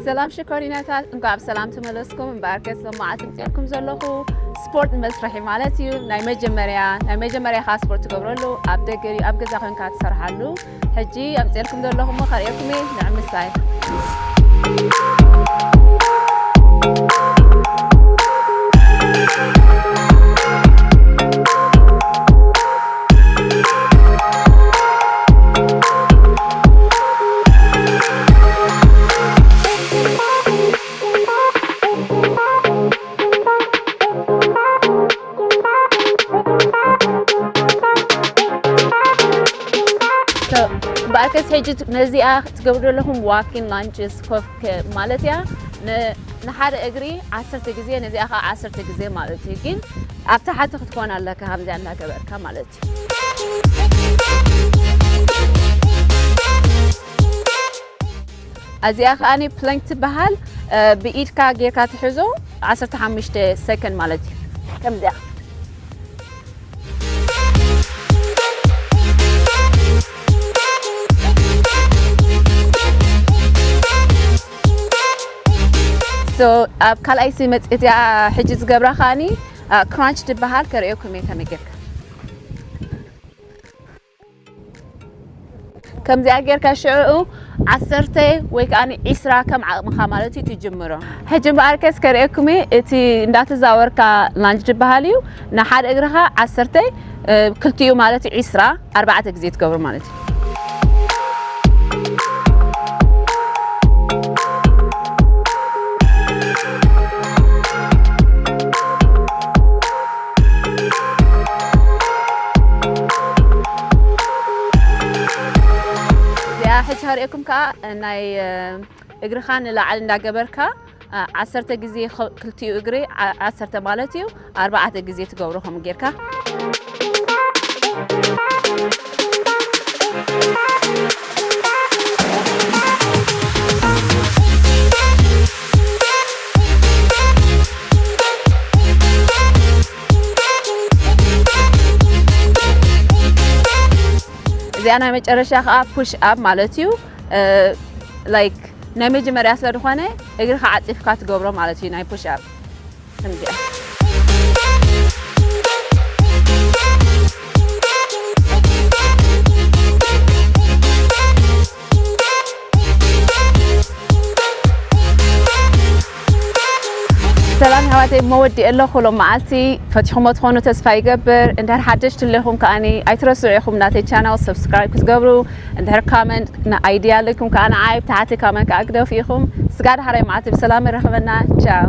ሰላም ሽኮሪናታት፣ እንኳዕ ብሰላም ተመለስኩም። እምበኣርከስ ሎማዓንቲ ኣምፂኤልኩም ዘለኹ ስፖርት መስርሒ ማለት እዩ። ናይ መጀመርያ ናይ መጀመርያ ካ ስፖርት ትገብረሉ ኣብ ደገ ድዩ ኣብ ገዛ ኮንካ ትሰርሓሉ? ሕጂ ኣምፂኤልኩም ዘለኹ እሞ ከርእየኩም እየ፣ ንዕምሳይ። እምበኣርከስ ሕጂ ነዚኣ ትገብሩ ዘለኹም ዋኪን ላንጅስ ኮፍ ማለት እያ። ንሓደ እግሪ ዓሰርተ ግዜ፣ ነዚኣ ከዓ ዓሰርተ ግዜ ማለት እዩ። ግን ኣብ ታሕቲ ክትኮን ኣለካ ከምዚኣ እናገበርካ ማለት እዩ። እዚኣ ከዓኒ ፕለንክ ትበሃል። ብኢድካ ጌርካ ትሕዞ ዓሰርተ ሓሙሽተ ሰከንድ ማለት እዩ። ከምዚኣ። So ኣብ ካልኣይ ሲ መፅእ እዚኣ ሕጂ ዝገብራ ከዓኒ ክራንች ትበሃል። ከርእየኩም እየ ከመይ ጌርካ ከምዚኣ ጌርካ ሽዑ ዓሰርተ ወይ ከዓ ዒስራ ከም ዓቕምኻ ማለት እዩ ትጅምሮ። ሕጂ እምበኣርከስ ከርእየኩም እየ። እቲ እንዳተዛወርካ ላንጅ ዝበሃል እዩ። ንሓደ እግርኻ ዓሰርተ፣ ክልቲኡ ማለት እዩ ዒስራ፣ ኣርባዕተ ግዜ ትገብሩ ማለት እዩ። እዚኣ ሕጂ ከርእየኩም ከዓ ናይ እግርኻ ንላዕሊ እንዳገበርካ ዓሰርተ ግዜ ክልቲኡ እግሪ ዓሰርተ ማለት እዩ ኣርባዕተ ግዜ ትገብሮ ከም ጌርካ። እዚኣ ናይ መጨረሻ ከዓ ፑሽ ኣፕ ማለት እዩ። ላይክ ናይ መጀመርያ ስለ ዝኾነ እግርኻ ዓፂፍካ ትገብሮ ማለት እዩ ናይ ፑሽ ኣፕ። ከምዚኣ። ሰላም ኣሕዋተይ፣ መወዲ ኣለኹ። ሎም መዓልቲ ፈቲኹሞ ትኾኑ ተስፋ ይገብር። እንድሕር ሓደሽቲ ኣለኹም ከዓኒ ኣይትረስዑ ኢኹም ናተይ ቻናል ሰብስክራይብ ክትገብሩ። እንድሕር ካመንት ን ኣይድያ ኣለኩም ከዓ ንዓይ ብታሕቲ ካመንት ከዓ ግደፉ ኢኹም። ስጋ ዳሕራይ መዓልቲ ብሰላም ይረኸበና። ቻው።